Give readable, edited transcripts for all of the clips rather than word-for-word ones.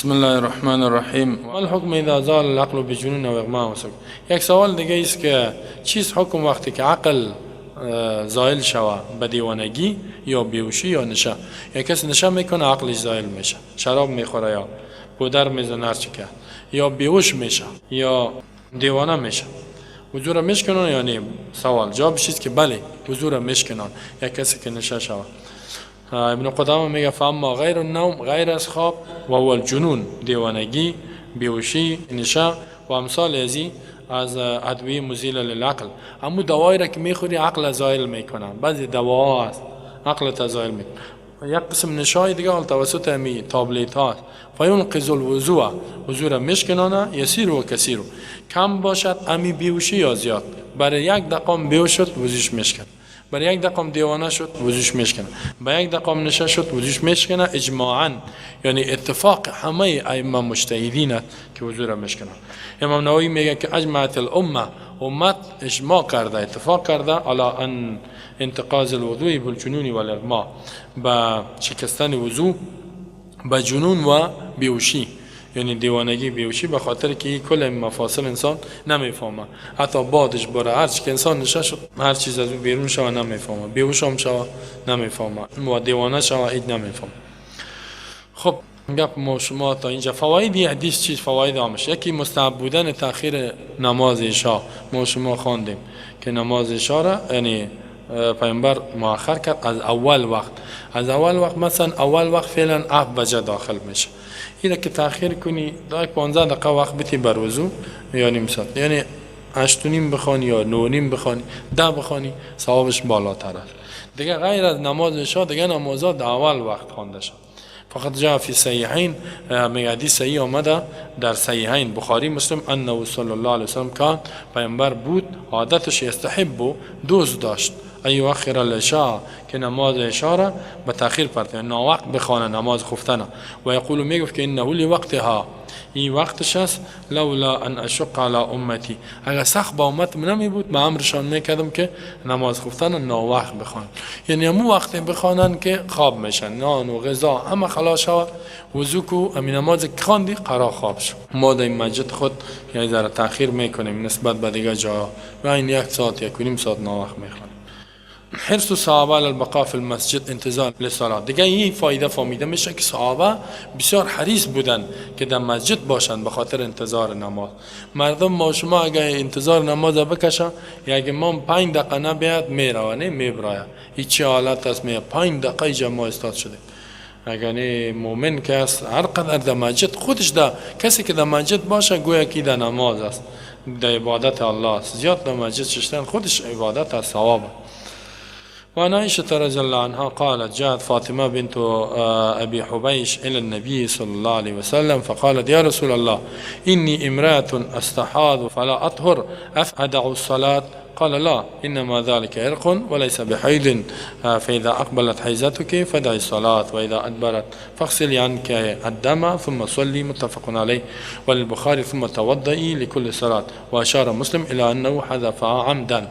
بسم الله الرحمن الرحیم. ما الحکم اذا زال العقل بجنون و اغماء و سکر؟ یک سوال دیگه است که چیز حکم وقتی که عقل زایل شوه به دیوانگی یا بیهوشی یا نشه. یا کسی نشه میکنه عقلش زایل میشه، شراب میخوره یا پودر میزنه هرچی که، یا بیهوش میشه یا دیوانه میشه، وضو را میشکنن یا نه؟ سوال جوابش است که بله، وضو را میشکنن یا کسی که نشه شوه. ابن قدامه میگه فاما غیر النوم، غیر از خواب، و هو الجنون، دیوانگی، بیهوشی، نشه و امثال ازی از ادویه مزیل للعقل. امو دوایی را که میخوری عقل زایل میکنن، بعضی دواها هست عقل تزایل میکنن. یک قسم نشای دیگه حال توسط امی تابلیت ها هست. فینقض الوضوء، وضو را میشکنانه، یسیر و کثیر، کم باشد امی بیهوشی یا زیاد. برای یک دقیقه بیهوش شد وضوش میشکنه، برای یک دقیقه دیوانه شد وضوش میشکنه، برای یک دقیقه نشه شد وضوش میشکنه. اجماعا، یعنی اتفاق همه ائمه مجتهدین که وضو را میشکنه. امام نووی میگه که اجمعت الامه، امت اجماع کرده، اتفاق کرده علی ان انتقاض الوضوء بالجنون والاغماء، با شکستن وضو با جنون و بیهوشی، یعنی دیوانگی بیهوشی، به خاطر که کل مفاصل انسان نمیفهمه، حتی بادش بره هر چی که انسان نشه شد هر چیز از او بیرون شوه نمیفهمه، بیهوش هم شوه نمیفهمه و دیوانه شوه اید نمیفهمه. خب گپ ما شما تا اینجا. فواید حدیث چیز؟ فواید آمش یکی مستحب بودن تاخیر نماز عشاء. ما شما خواندیم که نماز عشاء را یعنی پیامبر مؤخر کرد از اول وقت، از اول وقت مثلا اول وقت فعلا 7 بجه داخل میشه، اینه که تاخیر کنی تا 15 دقیقه وقت بتی بر وضو یا نیم ساعت، یعنی 8:30 بخوانی یا 9:30 بخوانی، 10 بخوانی ثوابش بالاتر است. دیگه غیر از نماز عشاء دیگه نمازها در اول وقت خوانده شد. فقط جاء فی صحیحین، میگه حدیث صحیح آمده در صحیحین بخاری مسلم، انه صلی الله علیه وسلم کان، پیامبر بود عادتش یستحب، دوست داشت ان یؤخر العشاء، که نماز عشاء را به تاخیر پرت، یعنی ناوقت بخوانه نماز خفتنه. و یقول، میگفت که انه لوقتها، این وقتش است، لولا ان اشق علی امتی، اگر سخت با امت من نمی بود ما امرشان میکردم که نماز خفتن ناوقت بخوانن، یعنی امو وقت بخوانن که خواب میشن، نان و غذا همه خلاص شود، وضو کو، امی نماز که خواندی قرار خواب شو. ما در این مسجد خود یعنی ذره تاخیر میکنیم نسبت به دیگه جا و این یک ساعت 1.5 ساعت ناوقت میخوانیم. حرص الصحابه علی البقاء فی المسجد انتظار للصلاه. دیگه این فایده فهمیده میشه که صحابه بسیار حریص بودن که در مسجد باشن به خاطر انتظار نماز. مردم ما شما اگه انتظار نماز بکشه، یا اگه امام 5 دقیقه نبیاد میروه، نه میبرایه، هیچ حالت است می 5 دقیقه جمع استاد شده. اگر نه مؤمن که است هر قدر در مسجد خودش در کسی که در مسجد باشه گویا که در نماز است، در عبادت الله است. زیاد در مسجد ششتن خودش عبادت است، ثواب. وعن عائشة رضي الله عنها قالت جاءت فاطمة بنت أبي حبيش إلى النبي صلى الله عليه وسلم فقالت يا رسول الله إني امرأة أستحاض فلا أطهر أفأدع الصلاة؟ قال لا، إنما ذلك عرق وليس بحيض، فإذا أقبلت حيضتك فدعي الصلاة وإذا أدبرت فاغسلي عنك الدم ثم صلي. متفق عليه. وللبخاري ثم توضئي لكل صلاة. وأشار مسلم إلى أنه حذفها عمدا.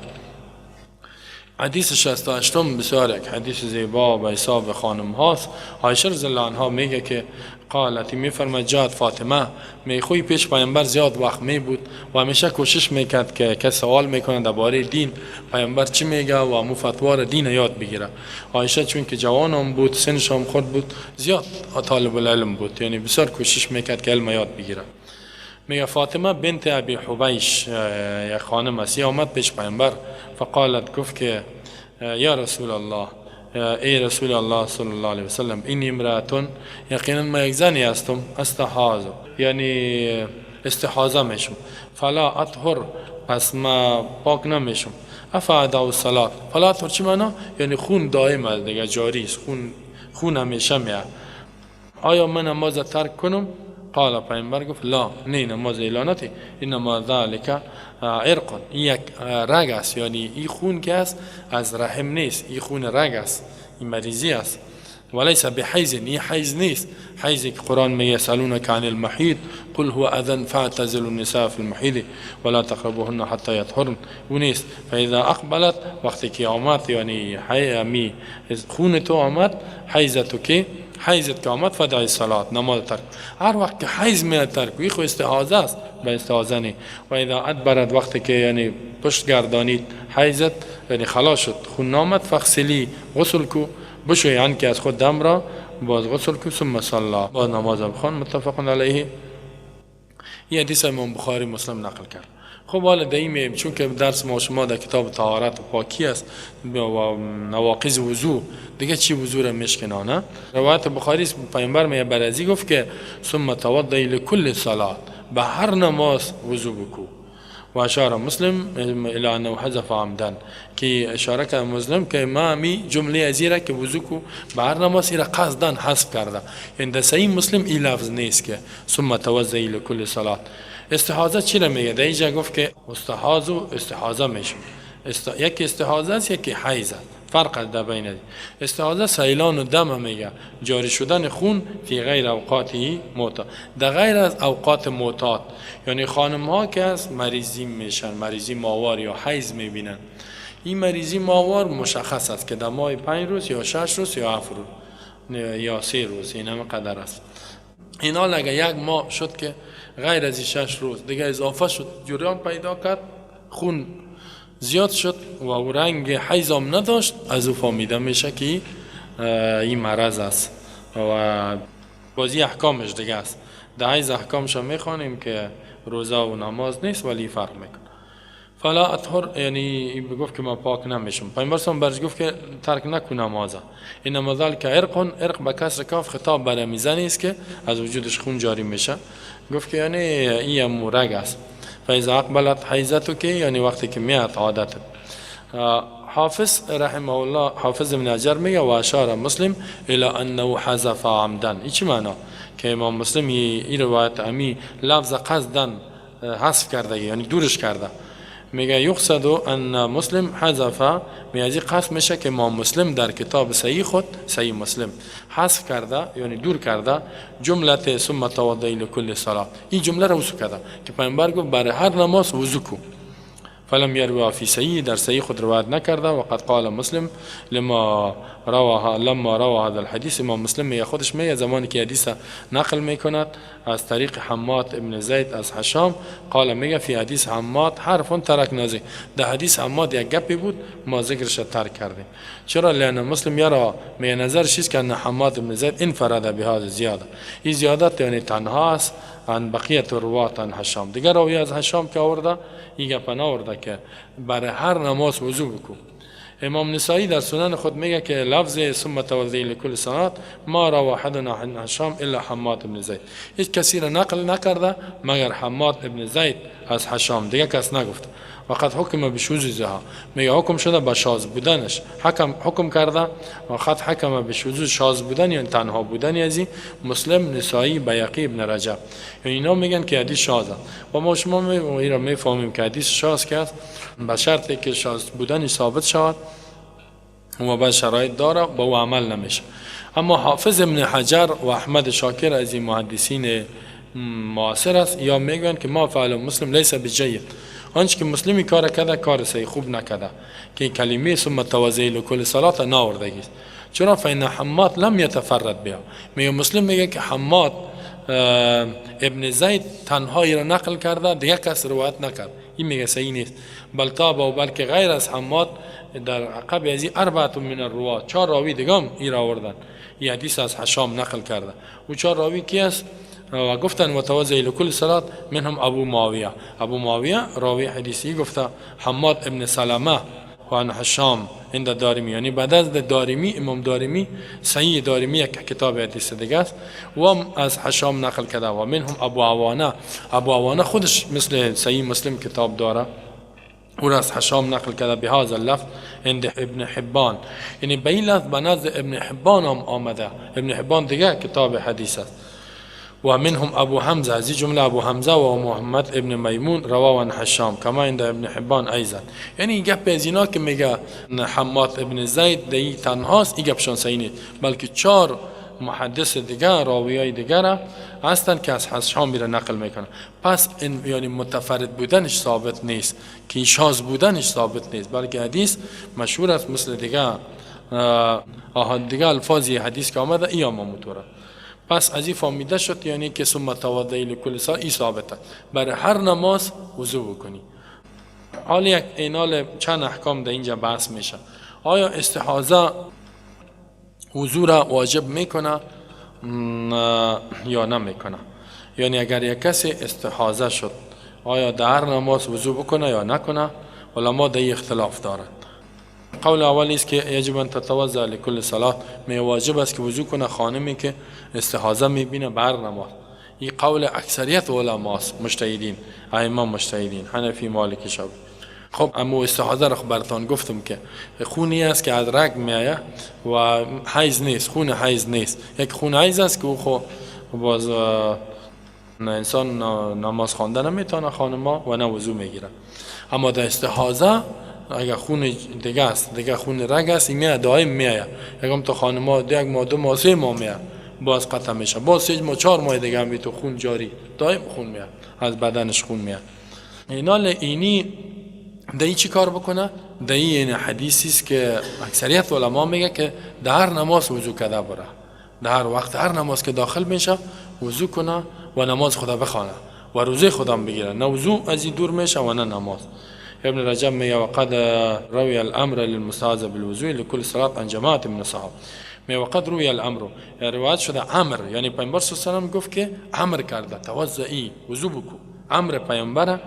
حدیث 68 بسیار یک حدیث زیبا به حساب خانم هاست. عایشه رضی الله عنها میگه که قالت، میفرماید جاءت فاطمه، میخوی پیش پیامبر زیاد وقت می بود و همیشه کوشش میکرد که کس سوال میکنه درباره دین پیامبر چی میگه و مو فتوا را دین یاد بگیره. عایشه چون که جوان هم بود، سنش هم خرد بود، زیاد طالب العلم بود، یعنی بسیار کوشش میکرد که علم یاد بگیره. میگه فاطمه بنت ابی حبیش یک خانم است، آمد پیش پیامبر، فقالت، گفت که یا رسول الله، ای رسول الله صلی الله علیه وسلم، إني امرأة، یقینا ما یک زنی هستم، أستحاض، یعنی استحاضه میشم، فلا أطهر، پس ما پاک نمیشم، أفأدع الصلاة؟ فلا أطهر چی معنا؟ یعنی خون دائم است دیگه، جاری است، خون همیشه میاد. آیا من نماز ترک کنم؟ قال، پیامبر گفت لا، نه، نماز ایلا نتی، إنما ذلك عرق، این یک رگ است، یعنی این خون که است از رحم نیست، این خون رگ است، این مریضی است. وليس بحيز، این حیض نیست. حیضی که قرآن میگه يسألونك عن المحيض قل هو اذى فاعتزلوا النساء في المحيض ولا تقربوهن حتى يطهرن، او نیست. فاذا اقبلت، وقتی که آمد، یعنی می خون تو آمد، حیض تو که حیضت که آمد، فدع الصلاة، نماز ترک. هر وقت که حیض میاد ترک، این خو استحاضه است، به استحاضه نی. و اذا ادبرت، وقتی که یعنی پشت گردانید حیضت، یعنی خلاص شد خون نامد، فاغسلی، غسل کو، بشوی یعنی که از خود دم را باز غسل کو، ثم صلی، باز نماز بخوان. متفق علیه. این حدیث امام بخاری مسلم نقل کرد. خب حالا دایمیم، چون که درس ما شما در کتاب طهارت و پاکی است و نواقض وضو، دیگه چی وضو را میشکنانه. روایت بخاری است، پیامبر میگه برازی گفت که ثم توضئی لكل صلاه، به هر نماز وضو بکو. و اشاره مسلم الى انه حذف عمدا، که اشاره کرد مسلم که ما می جمله ازیره که وضو کو به هر نماز را قصدا حذف کرده. یعنی در صحیح مسلم این لفظ نیست که ثم توضئی لكل صلاه. استحاضه چی را میگه؟ در اینجا گفت که استحاض و استحاضه میشه. یکی استحاضه است، یکی حیض است. فرق در بین است. استحاضه سیلان و دم میگه، جاری شدن خون فی غیر اوقاتی معتاد، در غیر از اوقات معتاد. یعنی خانم ها که از مریضی میشن، مریضی ماوار یا حیض میبینن، این مریضی ماوار مشخص است که در ماه 5 روز یا 6 روز یا 7 روز یا 3 روز، این همه قدر است. اینا اگه یک ماه شد که غیر از 6 روز دیگه اضافه شد، جریان پیدا کرد، خون زیاد شد و او رنگ حیض هم نداشت، از او فهمیده میشه که این مرض است و بازی احکامش دیگه است. در حیض احکامش هم میخوانیم که روزه و نماز نیست، ولی فرق میکنه. فلا اطهر، یعنی گفت که ما پاک نمیشم. پیامبر صلی الله علیه و گفت که ترک نکن نمازه. انما ذلک عرق، عرق به کسر کاف خطاب برای میزنی است که از وجودش خون جاری میشه. گفت که یعنی این مورگ است. فاذا اقبلت حیضتک، یعنی وقتی که میاد عادت. حافظ رحمه الله، حافظ ابن حجر میگه و اشاره مسلم الى انه حذف عمدا. این چی معنا؟ که امام مسلم این روایت امی لفظ قصدا حذف کرده، یعنی دورش کرده. میگه یقصد ان مسلم حذف، میگه قصد میشه که امام مسلم در کتاب صحیح خود، صحیح مسلم، حذف کرده، یعنی دور کرده جمله ثم توضئی لكل صلاه. این جمله رو وضو کرده که پیامبر گفت برای هر نماز وضو کو. فلم يروى في صحیح، در صحیح خود روایت نکرده. وقد قال مسلم لما روى لما روى هذا الحديث، امام مسلم میگه خودش میگه زمانی که حدیث نقل میکند از طریق حماد ابن زید از هشام، قال میگه فی حدیث حماد حرف ترکنا ذکره، در حدیث حماد یک گپی بود ما ذکرش ترک کردیم. چرا؟ لان مسلم یرا، میگه نظرش است که ان حماد ابن زید انفرد بهذا زیاده، این زیادت یعنی تنها است عن بقیه روات عن هشام. دیگر راوی از هشام که آورده این گپ نآورده که برای هر نماز وضو بکن. امام نسائی در سنن خود میگه که لفظ ثم توضئی لكل صلاه ما روى احدنا عن هشام الا حماد بن زید، هیچ کسی را نقل نکرده مگر حماد ابن زید از هشام، دیگه کس نگفت. وقد حکم بشذوذها، میگه حکم شده به شاذ بودنش، حکم کرده. وقد حکم بشذوذ، شاذ بودن یعنی تنها بودن از مسلم، نسائی، بیهقی، ابن رجب. یعنی اینا میگن که حدیث شاذ است و ما شما این را میفهمیم که حدیث شاذ که است به شرطی که شاذ بودنش ثابت شود و بعد شرایط داره با او عمل نمیشه. اما حافظ ابن حجر و احمد شاکر از این محدثین معاصر است، یا میگن که ما فعل مسلم لیس بجید، آنچه که مسلمی کار کرده کار صحیح خوب نکرده که کلمه ثم توضئی لكل صلاه ناوردگی است. چرا؟ فإن حماد لم يتفرد بها. میگه مسلم میگه که حماد ابن زید تنهایی را نقل کرده، دیگه کس روایت نکرد. این میگه صحیح نیست. بل تابع و بلکه غیر از حماد در عقب از این اربعه من الروات، 4 راوی دیگه هم این را آوردن. این حدیث از هشام نقل کرده. و 4 راوی کی است؟ و گفتن و توضئی لكل صلاه منهم ابو معاویه. ابو معاویه راوی حدیثی گفته حماد ابن سلمه و عن هشام عند دارمی، یعنی بعد از دارمی، امام دارمی، صحیح دارمی یک کتاب حدیث دیگه است و از هشام نقل کرده. و منهم ابو عوانه، ابو عوانه خودش مثل صحیح مسلم کتاب داره، او را از هشام نقل کرده به هذا اللفظ عند ابن حبان. یعنی به این لفظ به نزد ابن حبان هم آمده. ابن حبان دیگه کتاب حدیث است. و منهم ابو حمزه، از جمله ابو حمزه و محمد ابن میمون رواه عن هشام کما عند ابن حبان ایضا. یعنی این گپ از اینا که میگه حماد ابن زید دی تنهاست، این گپشان صحیح نیست، بلکه 4 محدث دیگر، راویای دیگر هستند که از هشام میره نقل میکنه. پس این یعنی متفرد بودنش ثابت نیست، که شاذ بودنش ثابت نیست، بلکه حدیث مشهور است مثل دیگه دیگه الفاظی حدیث که آمده ای هم موتوره. پس از این فهمیده شد یعنی که ثم توضئی لکل صلاه ای ثابته، برای هر نماز وضو بکنی. حال یک اینال چند احکام در اینجا بحث میشه. آیا استحاضه وضو را واجب میکنه یا نمیکنه؟ یعنی اگر یک کسی استحاضه شد آیا در هر نماز وضو بکنه یا نکنه؟ علما در اختلاف دارند. قول اول است که یجب ان تتوضا لكل صلاه، می واجب است که وضو کنه خانمی که استحاضه میبینه بر نماز. این قول اکثریت علماست، مجتهدین، ائمه مجتهدین، حنفی، مالکی، شافعی. خب اما استحاضه را براتون گفتم که خونی است که از رگ میآید و حیض نیست، خون حیض نیست. یک خون حیض است که او خو باز انسان نماز خوانده نمیتونه خانما و نه وضو میگیره. اما در استحاضه اگر خون دیگه است، دیگه خون رگ است، این میاد دائم میآید. یکم تو خانما یک ماه، 2 ماه، 3 ماه میآید، باز قطع میشه، باز 3 ماه 4 ماه دیگه هم تو خون جاری، دائم خون میاد از بدنش خون میاد. اینال اینی در چی کار بکنه؟ در این حدیثی است که اکثریت علما میگه که در هر نماز وضو کرده بره، در هر وقت هر نماز که داخل میشه وضو کنه و نماز خدا بخوانه و روزه خدا بگیره، نه وضو از این دور میشه و نه نماز. ابن رجب میگه وقد روی الامر للمستعاذ بالوضوء لكل صلاه عن جماعه من الصحابه. میگه وقد روی الامر، روایت شده امر، یعنی پیامبر صلی الله علیه و سلم گفت که امر کرده توضئی، وضو بکو. امر پیامبر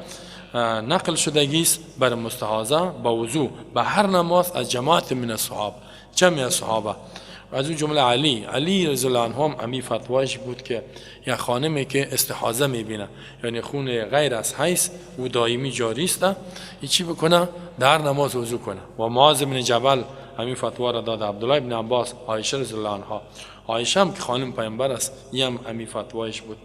نقل شدگی است بر مستحاضه با وضو به هر نماز از جماعت من الصحابه، جمع صحابه. از اون جمله علی رضی الله عنه هم امی فتوایش بود که یا خانمی که استحاضه میبینه، یعنی خون غیر از حیض و دائمی جاری است، چی بکنه؟ در نماز وضو کنه. و معاذ بن جبل همین فتوا را داد، عبدالله بن عباس، عایشه رضی الله عنها، عایشه هم که خانم پیامبر است، این هم امی فتوایش بود.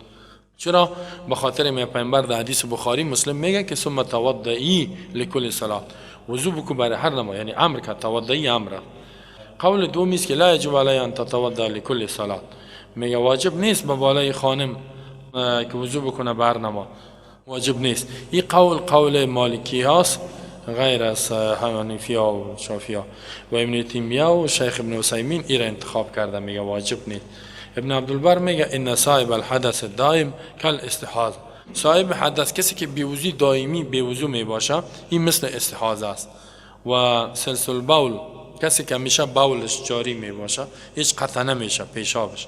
چرا؟ به خاطر می پیامبر در حدیث بخاری مسلم میگه که ثم توضئی لکل صلاه، وضو بکو برای هر نماز، یعنی امر کرد، توضئی امر. قول دومی است که لا یجب علیها ان تتوضا لکل صلاه، میگه واجب نیست به بالای خانم که وضو بکنه بر نماز، واجب نیست. این قول قول مالکی هاست غیر از حنفی ها و شافعی ها و ابن تیمیه و شیخ ابن عثیمین این را انتخاب کرده، میگه واجب نیست. ابن عبدالبر میگه ان صاحب الحدث الدائم کل استحاضه، صاحب حدث کسی که بی‌وضوی دائمی بی‌وضو میباشه، این مثل استحاضه است. و سلسل بول، کسی که همیشه بولش جاری میباشه، هیچ قطع نمیشه پیشابش،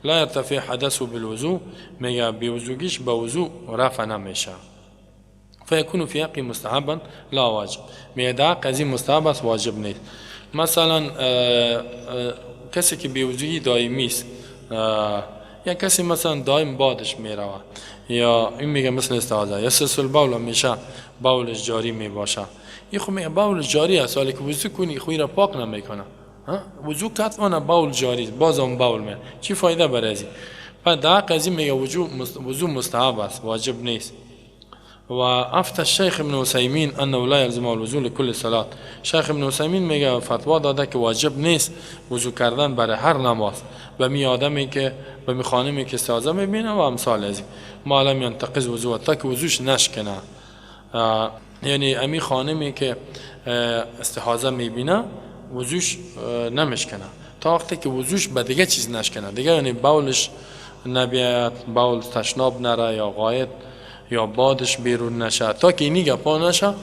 لا یرتفع حدثه بالوضوء، میگه بی‌وضوگیش به وضو رفع نمیشه. فیکون فی حقی مستحبا لا واجب، میگه در حق از این مستحب است، واجب نیست. مثلا کسی که بی‌وضویی دائمی است، یا کسی مثلا دائم بادش میروه، یا این میگه مثل استحاضه، یا سلسل بول میشه بولش جاری میباشه، این خو میگه بول جاری است، ولی که وضو کنی خوی را پاک نمیکنه، وضو کرد اون بول جاری است، باز اون بول میاد، چی فایده برای ازی؟ بعد در حق از این میگه وضو مستحب است، واجب نیست. و افت الشیخ ابن عثیمین انه لا یلزم الوضو لكل صلاه، شیخ ابن عثیمین میگه فتوا داده که واجب نیست وضو کردن برای هر نماز به می آدمی که به می خانمی که استحاضه میبینه و امثال از این، ما لم ینتقض وضوء، تا که وضوش نشکنه. یعنی امی خانمی که استحاضه میبینه وضوش نمشکنه تا وقتی که وضوش به دیگه چیز نشکنه دیگه، یعنی بولش نبیاد، بول تشناب نره یا غایط یا بادش بیرون نشه، تا که اینی گپا نشه،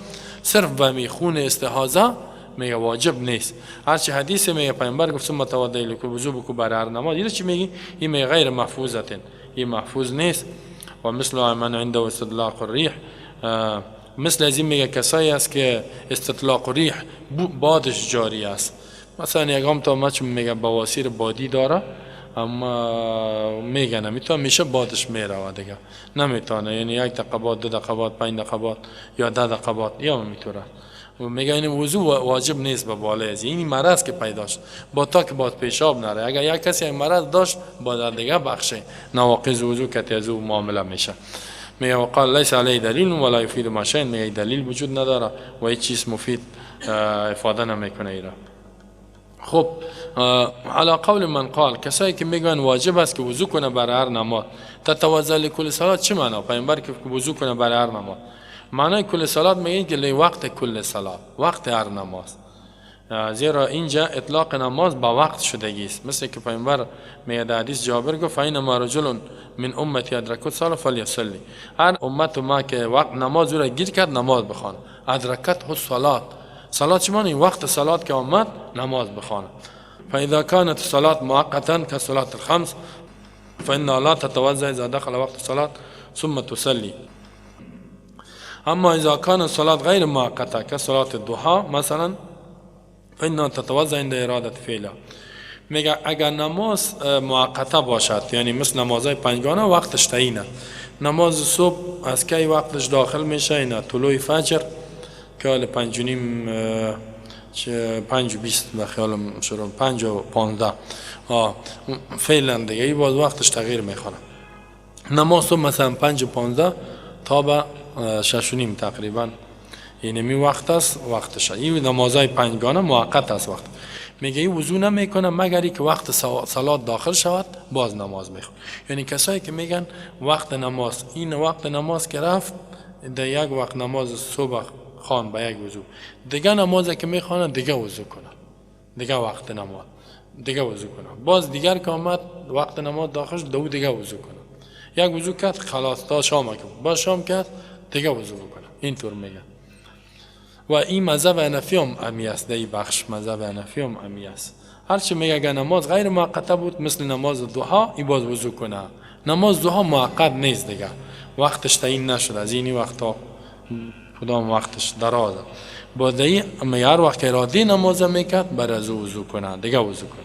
صرف به میخون استحاضه میگه واجب نیست. هرچی حدیث میگه پیامبر گفت ثم توضئی لکل وضو بکو برای هر نماز، اینو چی میگی؟ این میگه غیر محفوظتن، این محفوظ نیست. و مثل من عنده استطلاق الریح، مثل از این میگه کسایی است که استطلاق ریح بادش جاری است. مثلا یکم تا ما چون میگه بواسیر بادی داره، اما میگه نمیتونه، میشه بادش میره دیگه نمیتونه، یعنی 1 دقیقه بعد، 2 دقیقه بعد، 5 دقیقه بعد یا 10 دقیقه بعد یا میتونه. و میگه این وضو واجب نیست به بالای از این مرض که پیدا شد با تا که باز پیشاب نره. اگر یک کسی یک مرض داشت با در دیگه بخش نواقض وضو که از او معامله میشه. میگه وقال لیس علیه دلیل ولا یفید ما شیء، میگه دلیل وجود نداره و هیچ چیز مفید افاده نمیکنه ایرا. خب علی قول من قال، کسایی که میگن واجب است که وضو کنه برای هر نماز، تتوضا لکل صلات چه معنا؟ پیامبر که وضو کنه برای هر نماز، معنای کل صلات میگه که لی وقت کل صلات، وقت هر نماز، زیرا اینجا اطلاق نماز با وقت شدگی است. مثل که پیامبر میگه در حدیث جابر گفت فینما رجل من امتی ادرکت الصلاه فلیصلی، هر امت ما که وقت نماز را گیر کرد نماز بخوانه. ادرکته الصلاه، صلات چه معنی؟ وقت صلات که آمد نماز بخوانه. فاذا كانت الصلاه مؤقتا كصلاه الخمس فإنها لا تتوضأ اذا دخل وقت الصلاه ثم تصلي. اما اذا كان الصلاه غير مؤقته كصلاه الضحى مثلا فإنها تتوضأ عند اراده فعلها. میگه اگر نماز موقته باشد، یعنی مثل نمازهای پنجگانه وقتش تعیینه، نماز صبح از کی وقتش داخل میشه؟ اینا طلوع فجر که حال 5:30 5:20 به خیالم شروع 5:15 فعلا دیگه ای باز وقتش تغییر میخوره. نماز صبح مثلا 5:15 تا به 6:30 تقریبا، یعنی می وقت است وقتش. این نمازهای پنجگانه موقت است وقت. میگه این وضو نمیکنه مگر اینکه وقت صلات داخل شود باز نماز میخونه. یعنی کسایی که میگن وقت نماز، این وقت نماز که رفت در یک وقت نماز صبح خوان به یک وضو، دیگه نماز که میخوانه دیگه وضو کنه، دیگه وقت نماز دیگه وضو کنه، باز دیگر که آمد وقت نماز داخل شد دو دیگه وضو کنه، یک وضو کرد خلاص تا شام کرد، باز شام کرد دیگه وضو بکنه. اینطور میگه. و این مذهب حنفی هم امی است، در این بخش مذهب حنفی هم امی است. هرچی میگه اگر نماز غیر موقته بود مثل نماز ضحی این باز وضو کنه. نماز ضحی موقت نیست دیگه، وقتش تعیین نشده، از اینی وقتا کدام وقتش دراز با دی هر وقت اراده نماز میکرد بر از وضو کنه دیگه وضو کنه.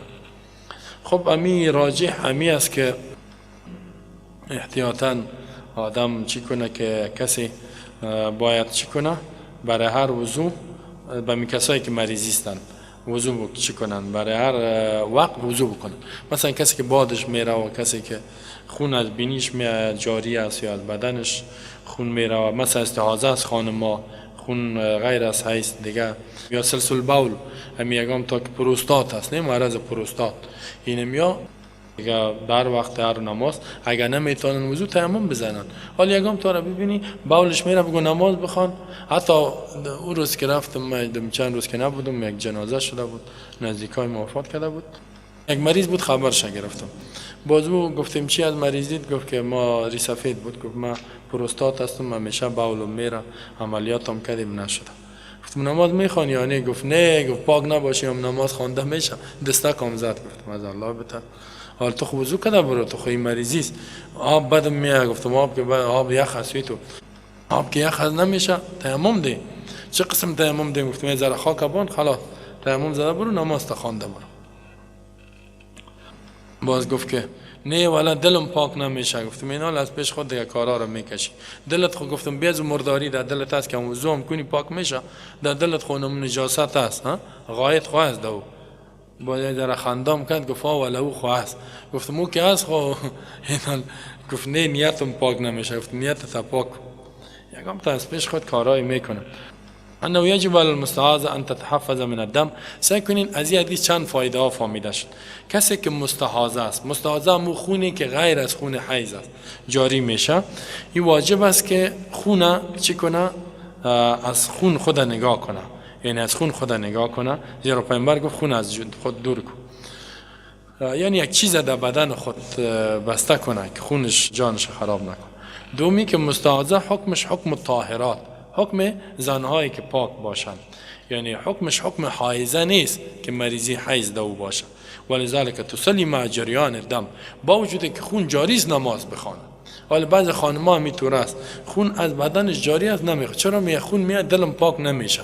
خب امی راجح امی است که احتیاطاً آدم چی کنه که کسی باید چی کنه برای هر وضو، به می کسایی که مریضی هستند وضو چی کنن برای هر وقت وضو بکنن. مثلا کسی که بادش میره و کسی که خون از بینیش می جاری است یا از بدنش خون میره و مثلا استحاضه است خانما خون غیر از حیض دیگه، یا سلسل بول همی یگام تا که پروستات است، نه مرض پروستات، اینم یا دیگه در وقت هر نماز اگر نمیتونن وضو تیمم بزنن. حالا یگام تا را ببینی بولش میره بگو نماز بخوان. حتی او روز که رفتم چند روز که نبودم، یک جنازه شده بود نزدیکای ما وفات کرده بود، یک مریض بود خبرش گرفتم، باز او گفتیم چی از مریضیت؟ گفت که ما ریسفید بود، گفت ما پروستات هستم همیشه بولم میره، عملیاتم کردیم نشده. گفتم نماز میخوانی یا نه؟ گفت نه. گفت پاک نباشی هم نماز خوانده میشه. دستکم زد. گفتم از الله بتر، حال تو خو وضو کده برو، تو خو این مریضی است. آب بدم میاد. گفتم آب که آب یخ است، تو آب که یخ نمیشه تیمم ده. چه قسم تیمم ده؟ گفتم یه ذره خاک بان خلاص تیمم زده برو نماز تا خوانده برو. باز گفت که نه والا دلم پاک نمیشه. گفتم اینا از پیش خود دیگه کارا رو میکشی دلت خو. گفتم بیز مرداری در دلت هست که وضو هم کنی پاک میشه، در دلت خو نجاست هست، ها غایت خو هست. دو باید در خندام کرد گفت والا او خو هست. گفتم او که هست خو. گفت نه نیتم پاک نمیشه. گفت نیت تا پاک. یکم تا از پیش خود کارای میکنه. انه یجب علی المستحاضه ان تتحفظ من الدم. سعی کنین از این حدیث چند فایده ها فهمیده شد. کسی که مستحاضه است، مستحاضه مو خونی که غیر از خون حیض است جاری میشه، این واجب است که خونه چی کنه؟ از خون خود نگاه کنه، یعنی از خون خود نگاه کنه. زیرا پیامبر گفت خون از خود دور کن، یعنی یک چیز در بدن خود بسته کنه که خونش جانش خراب نکنه. دومی که مستحاضه حکمش حکم طاهرات، حکم زنهایی که پاک باشند، یعنی حکمش حکم حایزه نیست که مریضی حیض دو باشه. ولذلك تصلی مع جریان الدم، با وجود که خون جاری است نماز بخوانه. حالا بعض خانم‌ها میتونه است خون از بدنش جاری است نمیخواد، چرا میگه خون میاد دلم پاک نمیشه.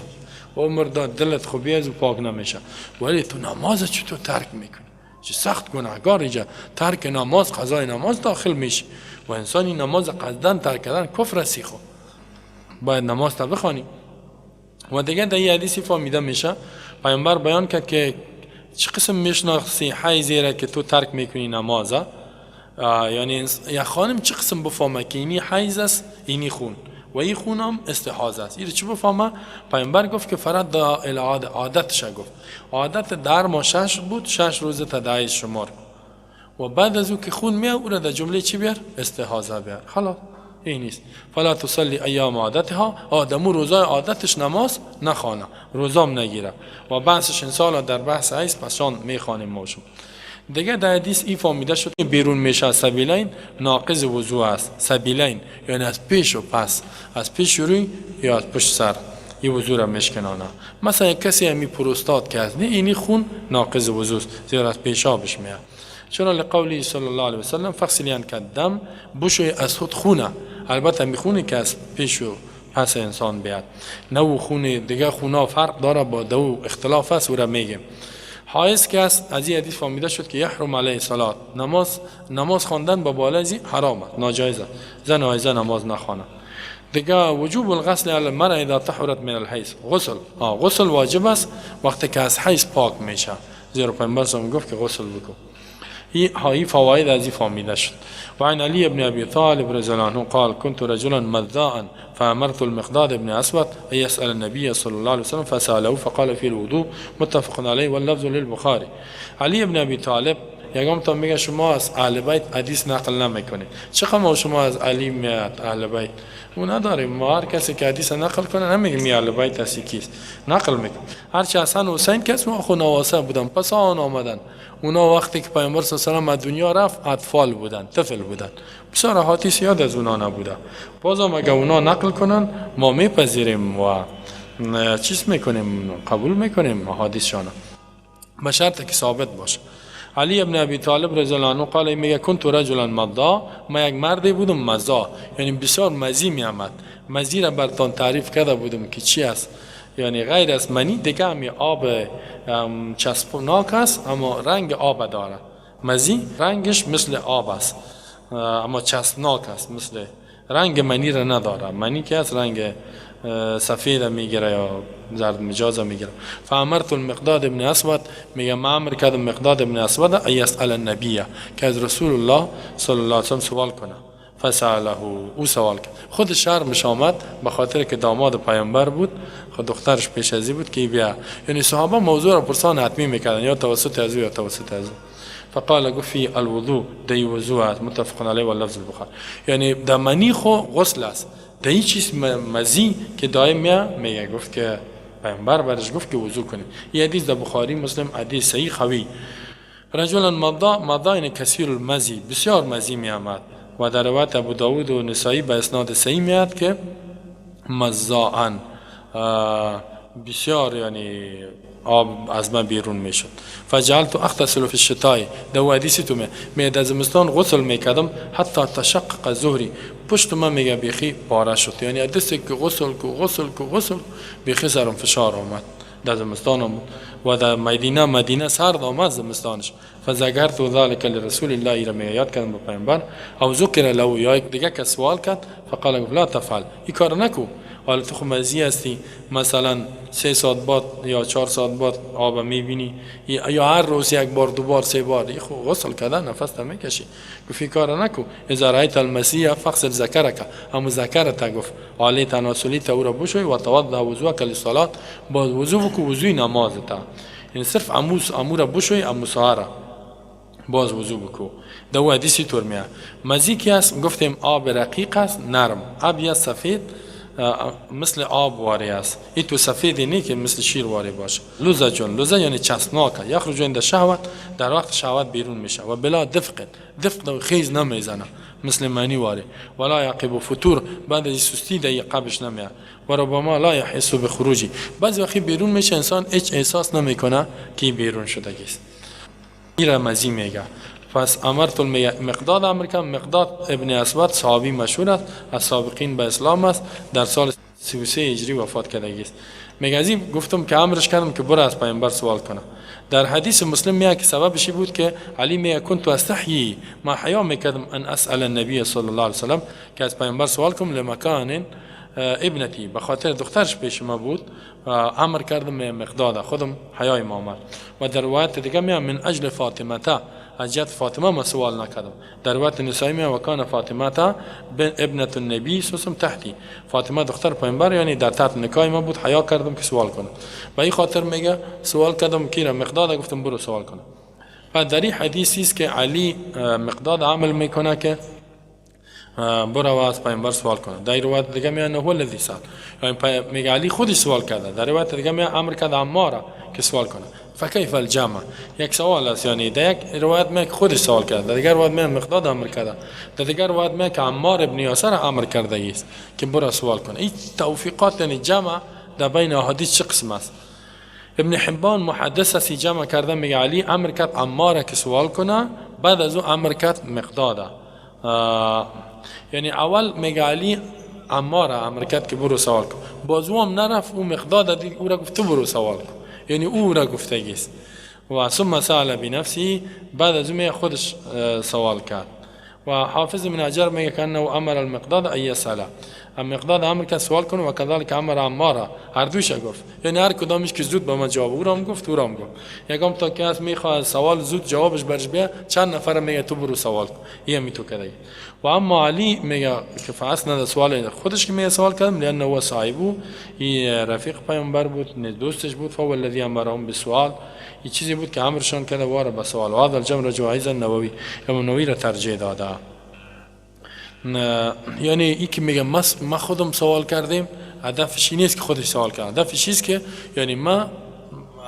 و مردا دلت خوبی از پاک نمیشه، ولی تو نماز چطور ترک میکنی؟ چه سخت گناهگار اینجا ترک نماز، قضای نماز داخل میشه و انسانی نماز قصدن ترک کردن کفر است. خو باید نماز تا بخوانی. و دیگه در این حدیث فهمیده میشه پیامبر بیان کرد که چه قسم میشناسی حیضی را که تو ترک میکنی نمازه، یعنی یک خانم چه قسم بفهمه که اینی حیض است اینی خون و این خون هم استحاضه است، اینو چی بفهمه؟ پیامبر گفت که فرد العاده، عادتش گفت عادت در ما 6 بود، 6 روز تداعی شمار و بعد از او که خون میاد او را در جمله چی بیار؟ استحاضه بیار. خلاص این نیست. فلا تصلی ایام عادتها، آدمو روزای عادتش نماز نخوانه، روزام نگیره و بحثش انسان در بحث حیض پسان میخوانیم موشم. دیگه در حدیث ای فهمیده شد که بیرون میشه سبیلین ناقض وضوع است. سبیلین یعنی از پیش و پس، از پیش روی یا از پشت سر این وضوع را میشکنانه. مثلا یک کسی همی پروستات که هست، نه اینی خون ناقض وضوع است، زیرا از پیشابش میاد. چرا لقولی صلی الله علیه وسلم فغسلی عنک الدم، بشوی از خود خونه، البته میخونه که از پیش و پس انسان بیاد، نه خونه دیگه خونا فرق داره با دو اختلاف است، او را میگه. حایز که است از این حدیث فهمیده شد که یحرم علیه صلات، نماز خواندن با بالای حرام است، ناجایز است، زن حایزه نماز نخوانه. دیگه وجوب الغسل علی المرأة اذا طهرت من الحیض، غسل غسل واجب است وقتی که از حیض پاک میشه، زیرا پیامبر صلی گفت که غسل بکن. این فواید از این فهمیده شد. و عن علی بن ابی طالب رضی الله عنه قال كنت رجلا مذاء فامرت المقداد بن اسود ان يسأل النبي صلى الله عليه وسلم فسأله فقال في الوضوء متفق عليه واللفظ للبخاري. علی بن ابی طالب یکم تا میگه شما از اهل بیت حدیث نقل نمیکنید، چقدر ما شما از علی میاد اهل بیت او نداریم، ما هر کسی که حدیث نقل کنه نمیگیم می اهل بیت هستی کیست، نقل میکنه. هرچی حسن حسین کس ما خو نواسه بودن، پس آن آمدن اونا وقتی که پیامبر صلی الله علیه و سلم از دنیا رفت اطفال بودن، طفل بودن، بسیار احادیث یاد از اونا نبوده. بازم اگه اونا نقل کنن ما میپذیریم و چیز میکنیم، قبول میکنیم احادیثشان، به شرط که ثابت باشه. علی ابن ابی طالب رضی الله عنه قال میگه كنت رجلا مضا، ما یک مردی بودم مضا، یعنی بسیار مزی میآمد. مزی را براتون تعریف کرده بودم که چی است، یعنی غیر از منی دیگه هم آب چسبناک است اما رنگ آب داره. مزی رنگش مثل آب است اما چسبناک است، مثل رنگ منی را نداره. منی که از رنگ سفید میگیره یا زرد مجاز میگیره. فامرت المقداد ابن اسود، میگه ما امر کردم مقداد ابن اسود ان یسأل النبی، که از رسول الله صلی الله علیه وسلم سوال کنه. فسأله، او سوال کرد. خود شرمش آمد به خاطر که داماد پیامبر بود، خود دخترش پیش ازی بود که بیا، یعنی صحابه موضوع را پرسان حتمی میکردن یا توسط از او یا توسط از او. فقال گفت فی الوضوء، دی وضوء، متفق علیه و لفظ البخاری. یعنی در منی خو غسل است، در این چیز مزی که دائم میگه گفت که پیامبر برش گفت که وضو کنید. این حدیث در بخاری مسلم حدیث صحیح قوی. رجلا مضا، مضا یعنی کثیر المزی، بسیار مزی میآمد. و در روایت ابو داود و نسائی به اسناد صحیح میاد که مزاعا بسیار یعنی آب از من بیرون میشد. فجعلت اغتسل فی الشتاء، در حدیث تو می در زمستان غسل میکردم حتی تشقق ظهری، پشت من میگه بیخی پاره شد، یعنی دست که غسل کو غسل کو غسل بیخی سرم فشار آمد. در زمستان آمد و در مدینه سرد آمد زمستانش. فذکرت ذلك لرسول الله، را میگه یاد کردم به پیامبر، او ذکر له، یا یک دیگه که سوال کرد، فقال لا تفعل، این کار نکو. حالا تو خو مزی هستی، مثلا 3 ساعت بعد یا 4 ساعت بعد آب میبینی، یا هر روز یک بار دو بار سه بار، خو غسل کردن نفس نمیکشی. گفت این کار نکو. اذا رأیت المسیح فاغسل ذکرک، اما ذکرت گفت آله تناسلی تا او را بشوی و توضأ وضوءک للصلاة، باز وضو بکو وضوی نماز تا، یعنی صرف امو را بشوی، امو سهارا باز وضو بکو. دو حدیثی طور میاد. مزی که است گفتیم آب رقیق است، نرم، آب یا سفید مثل آب واری است، این تو سفیدی نی که مثل شیر واری باشه. لوزه جون، لوزه یعنی چسبناک، یخرج عند شهوت، در وقت شهوت بیرون میشه و بلا دفق، دفق خیز نمیزنه مثل منی واری. ولا یعقب فتور، بعد از سستی در قبش نمیاد. و ربما لا یحس بخروجی، بعضی وقتی بیرون میشه انسان هیچ احساس نمیکنه که بیرون شده است. این مزی میگه. پس امرت المقداد امر کرد. مقداد ابن اسود صحابی مشهور است، از سابقین به اسلام است، در سال 33 هجری وفات کرده است. میگه از این گفتم که امرش کردم که برو از پیامبر سوال کنه. در حدیث مسلم میگه که سببش بود که علی میگه كنت استحیی، ما حیا میکردم ان اسال النبی صلی الله علیه وسلم، که از پیامبر سوال کنم لمکان ابنتی، به خاطر دخترش پیش ما بود امر کردم مقداد، خودم حیای ما آمد. و در روایت دیگه میگه من اجل فاطمه، از جهت فاطمه ما سوال نکردم. در روایت نسائی میگه وکان فاطمه ابنت النبی صلی تحتی، فاطمه دختر پیامبر یعنی در تحت نکاح ما بود، حیا کردم که سوال کنم. به این خاطر میگه سوال کردم کی را؟ مقداد، گفتم برو سوال کنم. و در این حدیثی است که علی مقداد عمل میکنه که برو از پیامبر سوال کنه. در روایت دیگه میگه هو الذی سال، یعنی میگه علی خودش سوال کرده. در روایت دیگه میگه امر کرد عمار که سوال کنه. فکیف الجمع، یک سوال است، یعنی در یک روایت میگه خودش سوال کرده، در دیگر روایت میگه مقداد امر کرده، در دیگر روایت میگه که عمار ابن یاسر امر کرده است که برو سوال کنه. این توفیقات یعنی جمع در بین احادیث چه قسم است؟ ابن حبان محدث است، جمع کرده، میگه علی امر کرد عمار که سوال کنه، بعد از او امر کرد مقداد. یعنی اول میگه علی عمار امر کرد که برو سوال کن، باز او هم نرفت، او مقداد دید، او را گفت تو برو سوال کن، یعنی او را گفتگیست. و ثم سأل بنفسه، بعد از او خودش سوال کرد. و حافظ ابن حجر میگه که انه امر المقداد ان یسأل، مقداد امر کرد سوال کنه، و کذالک امر عمار، هر دوش گفت، یعنی هر کدامش که زود به ما جواب، او را هم گفت او را هم گفت. یکم تا که از میخواد سوال زود جوابش برش بیا، چند نفر میگه تو برو سوال کن، این می تو کرده. و اما علی میگه که فاصلا سوال خودش که میگه سوال کردم، لانه هو صاحبو، این رفیق پیامبر بود، دوستش بود، فهو الذی امرهم بالسؤال، این چیزی بود که امرشان کرده واره به سوال. و هذا الجمع رجوع النووی، امام نووی را ترجیح داده. یعنی ای که میگه ما خودم سوال کردیم، هدفش این نیست که خودش سوال کرد، هدفش است که یعنی ما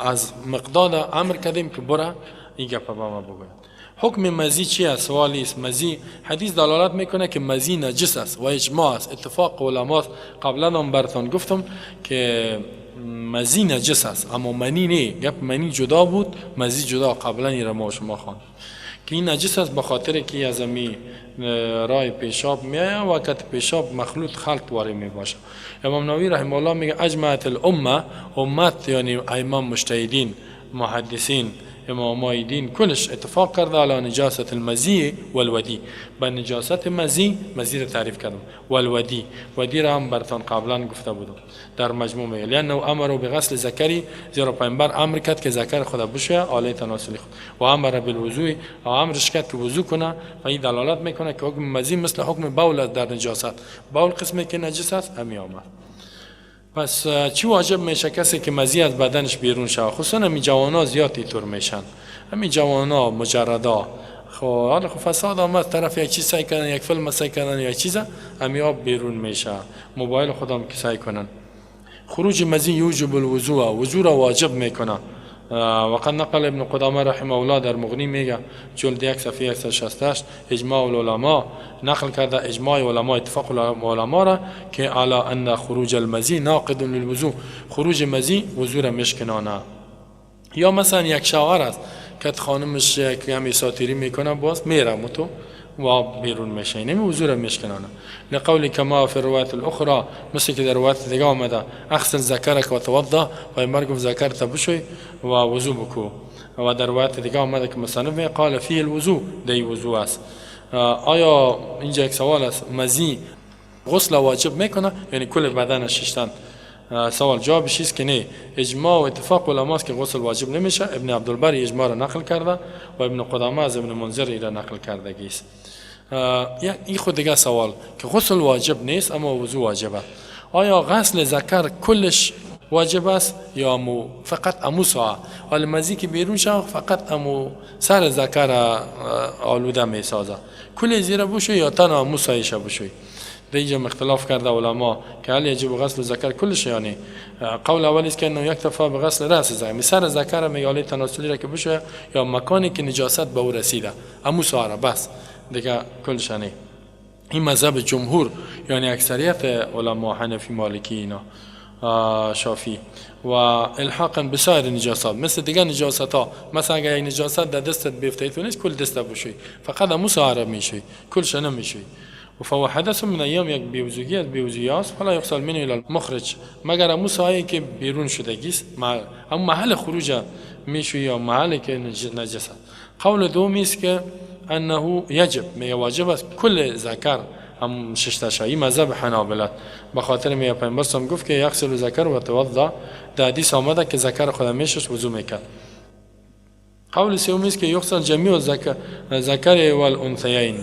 از مقداد امر کردیم که برا این گپ با ما بگوید. حکم مزی چی است؟ سوالی است. مزی حدیث دلالت میکنه که مزی نجس است و اجماع است، اتفاق علما است. قبلا هم براتون گفتم که مزی نجس است اما منی نه، گپ منی جدا بود، مزی جدا، قبلا این را ما شما خواند که این نجس است به خاطر که از امی رای پیشاب میآید و کت پیشاب مخلوط خلط واری می باشه. امام نووی رحمه الله میگه اجمعت الامه، امت یعنی ائمه مجتهدین محدثین امامای دین کلش اتفاق کرده علی نجاست المزی والودی، به نجاست مزی، مزی را تعریف کردم، والودی، ودی را هم براتون قبلا گفته بودم در مجموع میگه لانه امر بغسل ذکری، زیرا پیامبر امر کرد که ذکر خود بشوید آله تناسلی خود، و امر بالوضوء، و امرش کرد که وضو کنه، و این دلالت میکنه که حکم مزی مثل حکم بول در نجاست، بول قسمی که نجس است همی آمد. پس چی واجب میشه کسی که مزی از بدنش بیرون شود؟ خصوصا همی جوانا زیاد اینطور میشن، همی جوانا مجردا، خب حالا خب فساد آمد طرف یک چیز سعی کردن، یک فیلم سعی کردن، یک چیز همی آب بیرون میشه، موبایل خودم که سعی کنن. خروج مزی یوجب الوضوء، وضوء را واجب میکنه. وقد نقل ابن قدامه رحمه الله در مغنی میگه جلد 1 صفحه 168 اجماع العلماء نقل کرده، اجماع علما، اتفاق علما را که علی ان خروج المزی ناقض للوضوء، خروج مزی وضوء را مشکنانه. یا مثلا یک شوهر است که خانمش یک کمی ساتیری میکنه، باز میره متو و بیرون میشه، اینمی وضوء را میشکنانه. لقول کما فی الروایت الاخرى، مثل که در روایت دیگه آمده اغسل ذکرک و توضا، پیامبر گفت ذکرت بشوی و وضو بکو. و در روایت دیگه آمده که مصنف قال فیه الوضوء، دی وضو است. آیا اینجا یک سوال است، مزی غسل واجب میکنه؟ یعنی کل بدن ششتن؟ سوال جوابش است که نه، اجماع و اتفاق علما است که غسل واجب نمیشه. ابن عبدالبر اجماع را نقل کرده و ابن قدامه از ابن منذر را نقل کرده است. این خود دیگه سوال که غسل واجب نیست اما وضو واجبه. آیا غسل ذکر کلش واجب است یا امو فقط امو ساعه؟ حالا مزی که بیرون شد فقط امو سر ذکر آلوده میسازه، کل زیره بشوی یا تنها امو سایشه بشوی؟ در اینجا اختلاف کرده علما که هل یجب غسل ذکر کلش، یعنی قول اول است که انه یکتفا به غسل راس ذکر، سر ذکر میگه تناسلی را که بشه یا مکانی که نجاست به او رسیده امو ساره بس دیگه کلش نه. این مذهب جمهور یعنی اکثریت علما حنفی مالکی اینا شافی و الحاقا بسایر نجاسات، مثل دیگه نجاست ها، مثلا اگر یک نجاست در دستت بیفته تو نیست کل دست بشوی، فقط امو ساره میشوی کلش نمیشوی. فهو حدث من ایام، یک بیوزگی از بیوزگی است، فلا یغسل منه الی المخرج، مگر امو سایه که بیرون شدگی است اما محل خروج میشوی یا محل که نجس است. قول دومی است که انه یجب، میگه واجب است کل ذکر هم ششته شوه. مذهب حنابلت به خاطر می پیامبر صلی گفت که یغسل ذکر و توضا، در حدیث آمده که ذکر خود میشست وضو میکرد. قول سوم است که یغسل جمیع ذکر والانثیین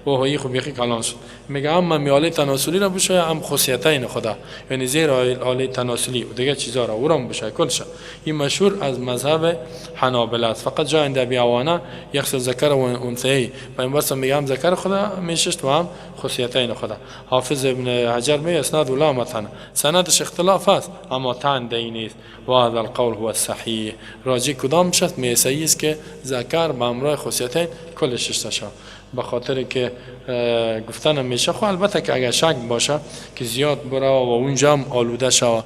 و هوی خو بیخی کلان شد. میگه هم میاله تناسلی را بشه هم خصیتین خدا، یعنی زیر آله تناسلی و دیگه چیزا را اورم بشه کلش. این مشهور از مذهب حنابلة است. فقط جا عند ابی عوانه یغسل ذکر و انثی، پیامبر میگه هم ذکر خدا میشست و هم خصیتین خدا. حافظ ابن حجر می اسناد ولا متن، سندش اختلاف است اما طعن دی نیست. و هذا القول هو الصحیح. راجع کدام شد می صحیح است که ذکر به همراه خصیتین کلش ششته شد، به خاطر که گفتن میشه. خب البته که اگر شک باشه که زیاد بره و اونجا هم آلوده شوه،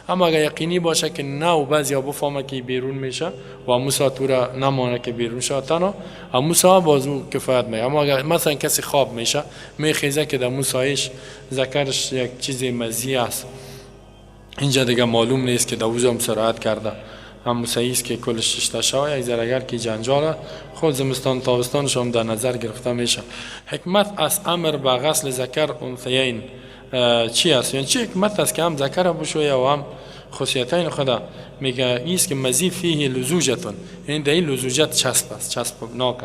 اما اگر یقینی باشه که نه و بعضی ها بفهمه که بیرون میشه و موسی تو را نمانه که بیرون شه تنها موسی بازو کفایت میگه. اما اگر مثلا کسی خواب میشه میخیزه که در موسایش ذکرش یک چیز مزی است، اینجا دیگه معلوم نیست که در اوجا هم سرعت کرده، هم موسیقی است که کلش ششته شوه. یک ذره اگر که جنجال خود زمستان تابستانش هم در نظر گرفته میشه. حکمت از امر به غسل ذکر انثیین چی است؟ یعنی چی حکمت است که هم ذکر بشویه و هم خصیتین خدا؟ میگه ایست که مزی فیه لزوجتون، یعنی در این لزوجت چسب است، چسبناک،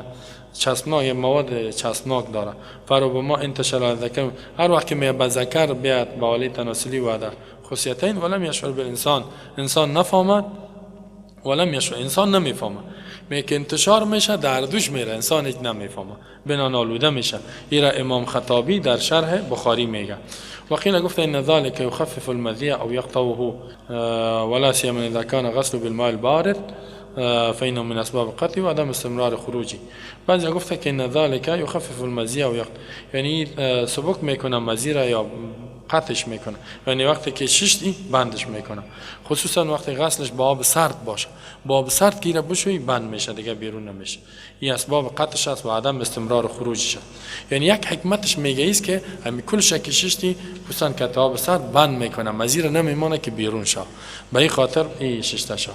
چسبناک مواد چسبناک داره. فربما انتشار ذکر، هر وقت که می به ذکر بیاد به آله تناسلی و در خصیتین ولم یشعر بالانسان، انسان نفهمد ولم یشعر، انسان نمیفهمه، میگه که انتشار میشه در دوش میره، انسان هیچ نمیفهمه، بنا آلوده میشه. ایرا امام خطابی در شرح بخاری میگه. وقيل گفت ان ذلك يخفف المذي او يقطعه ولا سيما اذا كان غسل بالماء البارد فإنه من اسباب قتل وعدم استمرار خروجی. بعضی گفت که ان ذلك يخفف المذي او يقطع، یعنی سبک میکنه مذی را یا قطعش میکنه، یعنی وقتی که ششتی بندش میکنه، خصوصا وقتی غسلش با آب سرد باشه، با آب سرد که بشوی بند میشه دیگه بیرون نمیشه. این اسباب قطعش است و عدم استمرار خروجش است. یعنی یک حکمتش میگه است که همین کل شک ششتی خصوصا که آب سرد بند میکنه، مزیر نمیمانه که بیرون شه، به این خاطر این ششته شه.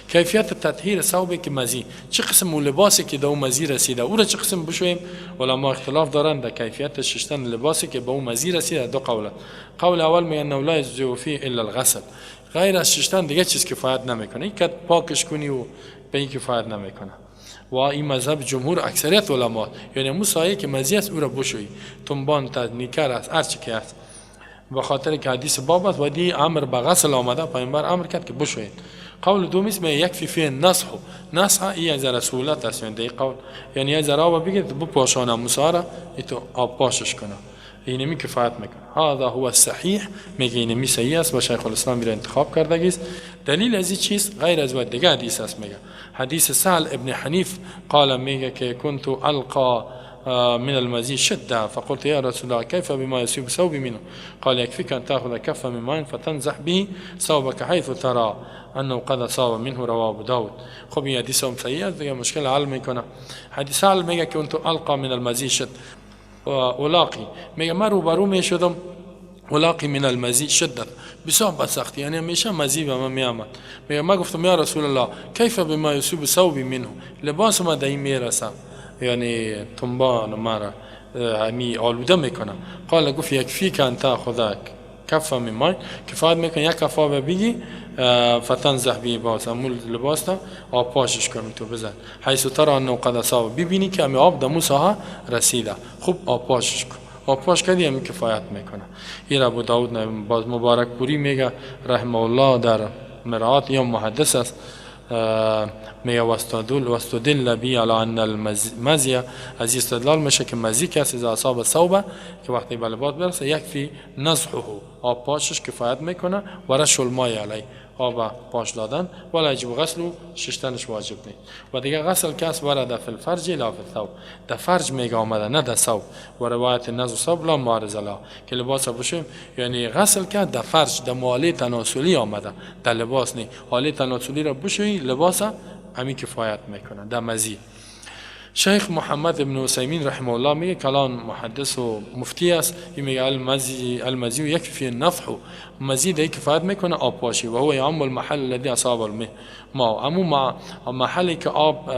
کیفیت تطهیر ثوبی که مزی چه قسم لباسی که به مزی رسیده او را چه قسم بشویم، علما اختلاف دارند در کیفیت ششتن لباسی که به مزی رسیده. دو قوله. قول اول میگه انه لا یجزئ فیه الا الغسل، غیر از ششتن دیگه چیز کفایت نمیکنه، این که پاکش کنی و به این کفایت نمیکنه. و این مذهب جمهور اکثریت علما، یعنی موسایی که مزی است او را بشویی، تنبان تا نیکر است هر چی که است، به خاطر که حدیث باب است و دی امر به غسل آمده، پیامبر امر کرد که بشویید. قول دوم است یکفی فیه النصح، نصح این از رسولت است، یعنی دی قول یعنی از آب بگید بپاشانه موسی را تو آب پاشش کنه، اینمی کفایت میکنه. هذا هو الصحیح، میگه اینمی صحیح است و شیخ الاسلام را انتخاب کرده است. دلیل از این چیز غیر از دیگه حدیث است. میگه حدیث سهل ابن حنیف قال، میگه که كنت القى من المزي شدة فقلت يا رسول الله كيف بما يصيب ثوبي منه؟ قال يكفيك أن تأخذ كفا من ماء فتنزح به ثوبك حيث ترى أنه قد أصاب منه. رواه أبو داود. خب این حدیث هم صحیح است دیگه، مشکل حل میکنه. حدیث سهل میگه که كنت القى من المزي شد الاقی، میگه من روبرو میشدم الاقی من المزی شدت، بسیار به سختی، یعنی همیشه مزی به من میآمد. میگه من گفتم یا رسول الله کیف بما یصیب ثوبی منه، لباس ما در این میرسه، یعنی تنبان مرا همی آلوده میکنه. قال گفت یکفیک ان تاخذ کفا من ماء، کفایت میکنه یک کف آب بگی فتنزح به باز، امول لباس تا آب پاشش کن تو بزن، حیث ترى انه قد اصاب، ببینی که همی آب دمو ساحه رسیده، خوب آب پاشش کن، آب پاش کردی همی کفایت میکنه. این ابو داود باز مبارک پوری میگه رحمه الله در مرآت یا محدث است، میگه واستدل بی علی ان المزی، از استدلال میشه که مزی کسی اذا اصاب ثوبه که وقتی به لباس برسه یکفی نزحه، آب پاشش کفایت میکنه و رش الماء علی، آب پاش دادن، ولا یجب غسل، ششتنش واجب نیست. و دیگه غسل کس ورد فی الفرج لا فی الثوب، در فرج میگه آمده نه در ثوب، و روایت نزع ثوب لا معارض له، که لباس بشیم یعنی غسل کرد در فرج در موالی تناسلی آمده، در لباس نی، حاله تناسلی را بشوی لباس همین کفایت میکنه در مزی. شیخ محمد ابن عثیمین رحمه الله میگه کلان محدث و مفتی است، این میگه المزی یکفی النفح، مزی ده کفایت میکنه آب پاشی، و هو یعم المحل الذي اصاب الماء، ما امو محلی که آب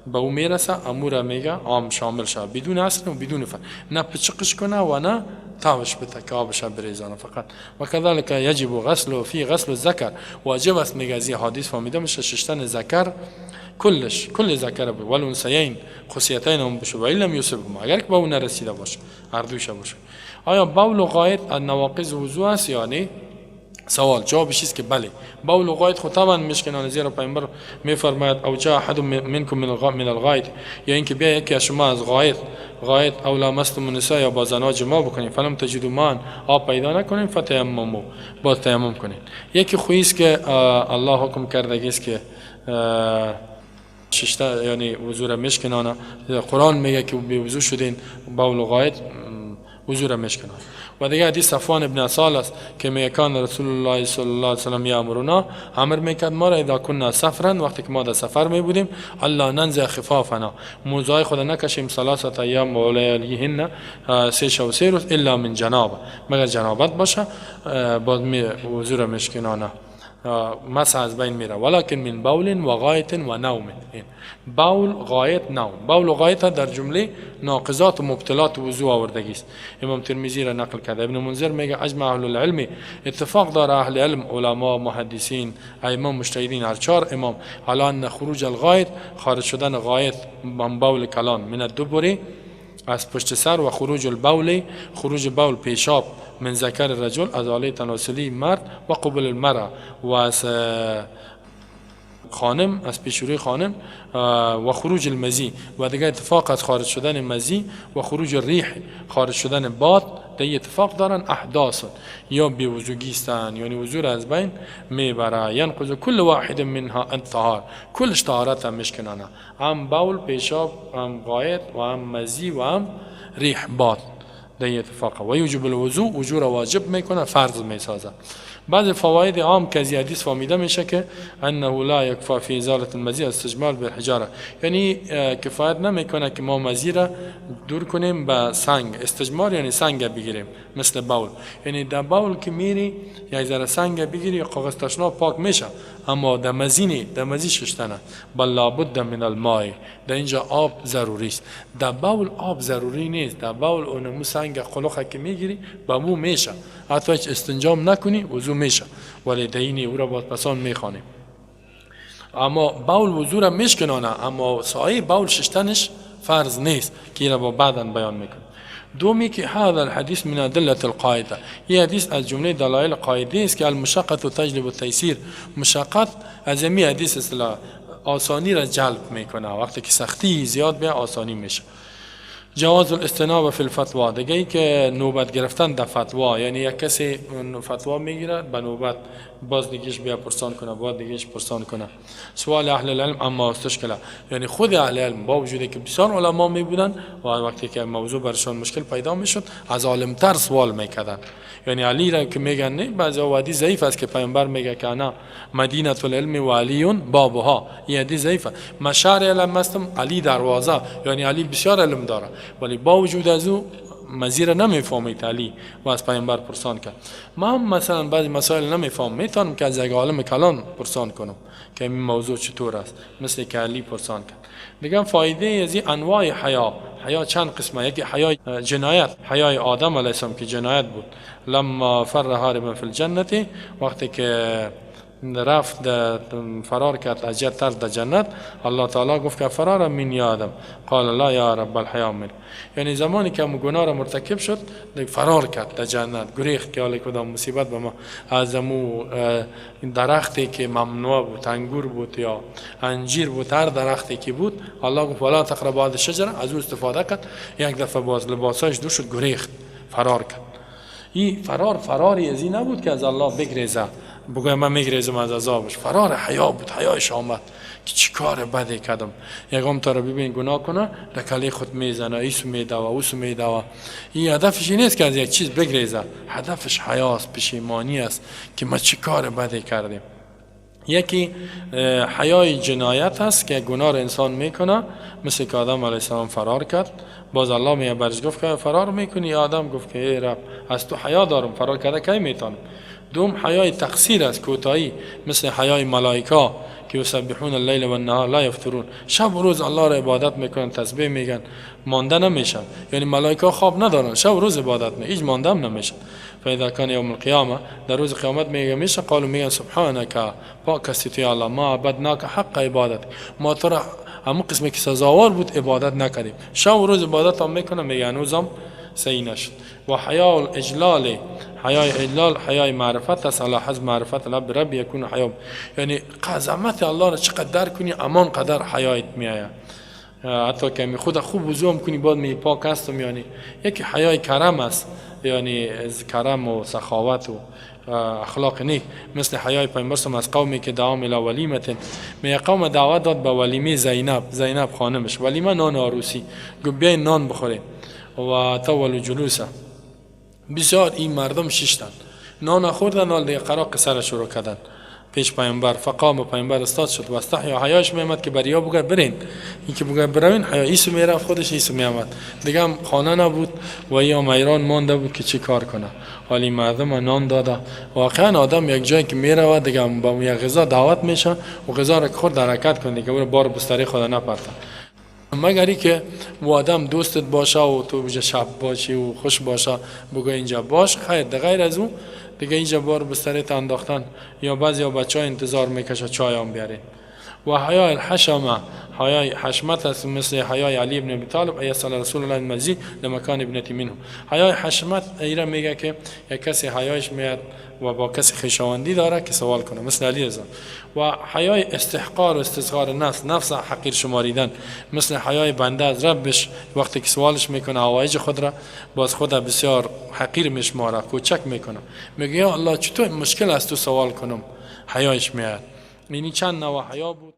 به او میرسه امور میگه عام شامل شد، بدون اصل و بدون فرع، نه پچقش کنه و نه تاوش بده که آبش بریزانه فقط. و كذلك یجب غسل فی غسل الذکر، واجب است میگه از این حدیث فهمیده میشه ششتن ذکر کلش، کل ذکر بود، والانثیین خصیتین هم باشه و این لم یصبهما، اگر که به او نرسیده باشه هر دویش باشه. آیا بول و غایط از نواقض وضو است یا نه؟ سوال جوابش است که بله، بول و غایط خود طبعا مشکنانه، زیرا پیامبر میفرماید او جاء احد منکم من الغایط، یا اینکه بیا یکی از شما از غایط او لامستم النساء، یا با زنا جماع بکنیم، فلم تجدوا ماء، آب پیدا نکنیم، فتیمموا، با تیمم کنین. یکی خویی است که الله حکم کرده است که ششته یعنی وضو را مشکنانه، قرآن میگه که بی وضو شدین بول و غایط وضو را مشکنانه. و دیگه حدیث صفوان ابن عسال است که میگه کان رسول الله صلی الله علیه و سلم یامرنا، امر میکرد ما را اذا كنا سفرا، وقتی که ما در سفر می بودیم، الله ننزع خفافنا، موزای خود نکشیم ثلاثه ایام و لیالیهن، 3 شب و 3 روز، الا من جنابه، مگر جنابت باشه باز می وضو را مشکنانه مسح از بین میره. ولکن من بول و غایط و نوم، بول غایط نوم، بول و غایط در جمله ناقضات و مبتلات وضو آوردگی است. امام ترمذی را نقل کرده. ابن منذر میگه اجمع اهل العلم، اتفاق داره اهل علم، علما، محدثین، ائمه مجتهدین، هر 4 امام، علی ان خروج الغایط، خارج شدن غایط من بول کلان من الدبر از پشت سر، و خروج البول، خروج بول پیشاب من ذکر الرجل از آله تناسلی مرد، و قبل المرأة و از خانم، از پیشروی خانم، و خروج المزی، و دیگه اتفاق از خارج شدن مزی، و خروج الریح، خارج شدن باد، در اتفاق دارن احداث یا بی‌وضوگی هستن، یعنی وضو را از بین میبره. ینقض کل واحد منها الطهار، کلش طهارت هم مشکنانه، هم بول پیشاب، هم غایط و هم مزی و هم ریح باد، در اتفاق. و یوجب الوضوء، وضو را واجب میکنه، فرض میسازه. بعض فواید عام که از حدیث فهمیده میشه که انه لا یکفا فی ازاله المزی استجمال بالحجاره، یعنی کفایت نمیکنه که ما مزی را دور کنیم به سنگ، استجمار یعنی سنگ بگیریم مثل بول، یعنی در بول که میری یک ذره سنگ بگیری یا کاغذ تشنا پاک میشه، اما در مزی نه، در مزی ششتنه، بل لابد من الماء، در اینجا آب ضروری است. در بول آب ضروری نیست، در بول اونمو سنگ قلوخه که میگیری به مو میشه، حتی هیچ استنجام نکنی وضو میشه، ولی دینی او را باز پسان میخوانیم. اما بول وضو را میشکنانه، اما سایه بول ششتنش فرض نیست که را با بعدا بیان میکنه. دومی که هذا الحديث من ادله القاعده، این حدیث از جمله دلایل قاعده است که المشقه تجلب التيسير، مشقت از این حدیث اصطلاح آسانی را جلب میکنه، وقتی که سختی زیاد بیا آسانی میشه. جواز الاستنابه فی الفتوا، دیگه ای که نوبت گرفتن در فتوا، یعنی یک کسی فتوا میگیره به نوبت، باز دیگهش بیا پرسان کنه، باز دیگهش پرسان کنه. سوال اهل العلم اما استشکله، یعنی خود اهل علم با وجودی که بسیار علما می بودن و وقتی که موضوع برشان مشکل پیدا میشد از عالمتر سوال میکردن. یعنی علی را که میگن نه، بعضی حدیث ضعیف است که پیامبر میگه که انا مدینه العلم و علی بابها، این حدیث ضعیفه. من شهر علم هستم، علی دروازه، یعنی علی بسیار علم داره، ولی با وجود از او مزیر نمیفهمید علی و از پیامبر پرسان کرد. ما هم مثلا بعضی مسائل نمیفهم، میتونم که از یک عالم کلان پرسان کنم که این موضوع چطور است، مثل که علی پرسان کرد. دیگه فایده از این انواع حیا، حیا چند قسمه. یکی حیای جنایت، حیای آدم علیه السلام که جنایت بود، لما فر هاربا فی الجنه، وقتی که رفت فرار کرد از طرف در جنت، الله تعالی گفت که فرار من یا آدم، قال لا یا رب الحیا من، یعنی زمانی که گناه را مرتکب شد فرار کرد در جنت، گریخت که حالا کدام مصیبت به ما از امو درختی که ممنوع بود، انگور بود یا انجیر بود، هر درختی که بود، الله گفت ولا تقرب هذه الشجره، از او استفاده کرد، یک دفعه باز لباساش دور شد، گریخت، فرار کرد. این فرار فراری از این نبود که از الله بگریزه، بگویم من میگریزم از عذابش، فرار حیا بود، حیایش آمد که چی کار بدی کردم. یکم تا رو ببین گناه کنه در کله خود میزنه، ایسو میدوه اوسو میدوه. این هدفش این نیست که از یک چیز بگریزه، هدفش حیاست، پشیمانی است که ما چی کار بدی کردیم. یکی حیای جنایت هست که گناه رو انسان میکنه، مثل که آدم علیه السلام فرار کرد، باز الله میگه برش گفت که فرار میکنی، آدم گفت که ای رب از تو حیا دارم، فرار کرده کی میتونم. دوم حیای تقصیر است، کوتاهی، مثل حیای ملائکه که یسبحون اللیل و النهار لا یفترون، شب و روز الله را عبادت میکنن، تسبیح میگن، مانده نمیشن. یعنی ملائکه خواب ندارن، شب و روز عبادت میکنن، هیچ مانده هم نمیشن. فاذا کان یوم القیامه، در روز قیامت میگه میشه، قالوا میگن سبحانك، پاک هستی تو یا الله، ما عبدناک حق عبادت، ما تو را همون قسمی که سزاوار بود عبادت نکردیم. شب و روز عبادت هم میکنه، میگه هنوزم صحیح نشد. و حیاء الاجلال، حیای اجلال حیای معرفت است، علی حسب معرفت العبد رب یکون حیا، یعنی عظمت الله را چقدر درک کنی امان قدر حیایت میآید. حتی که می خود خوب وضو کنی بعد می پاک هستم. یعنی یکی حیای کرم است، یعنی از کرم و سخاوت و اخلاق نیک، مثل حیای پیامبر از قومی که دعام الی ولیمه، می قوم دعوت داد به ولیمه زینب، زینب خانمش، ولیمه نان عروسی، گفت بیاین نان بخوریم. و طول جلوسه، بسیار این مردم شیشتن، نان خوردن، حال دیگه قرار قصه را شروع کردن پیش پیامبر. فقام، پیامبر استاد شد، و استحیا، حیاش میامد که بریا بگه برین، این که بگه بروین حیا ایسو میرفت، خودش ایسو میامد، دیگه هم خانه نبود و یا میران مانده بود که چی کار کنه. حالی مردم نان داده. واقعا آدم یک جایی که میرود دیگه با یک غذا دعوت میشه و غذا را خورد حرکت کنه دیگه، بار بستری خود نپرته، مگر ای که و آدم دوستت باشه و تو بجا شب باشی و خوش باشه بگو اینجا باش، خیر. غیر از اون دیگه اینجا بار بستریت انداختن، یا بعضی یا بچه ها انتظار میکشه چای هم بیارین. و حیای الحشمه، حیای حشمت است، مثل حیای علی بن ابی طالب ایسال رسول الله المزی لمکان ابنتی منه. حیای حشمت ایرا میگه که یک کسی حیایش میاد و با کسی خویشاوندی داره که سوال کنه، مثل علی رضا. و حیای استحقار و استصغار نفس، نفس حقیر شماریدن، مثل حیای بنده از ربش وقتی که سوالش میکنه حوایج خود را، باز خود بسیار حقیر میشماره، کوچک میکنه، میگه یا الله چطور مشکل است تو سوال کنم، حیایش میاد. یعنی چند نوع حیا بود.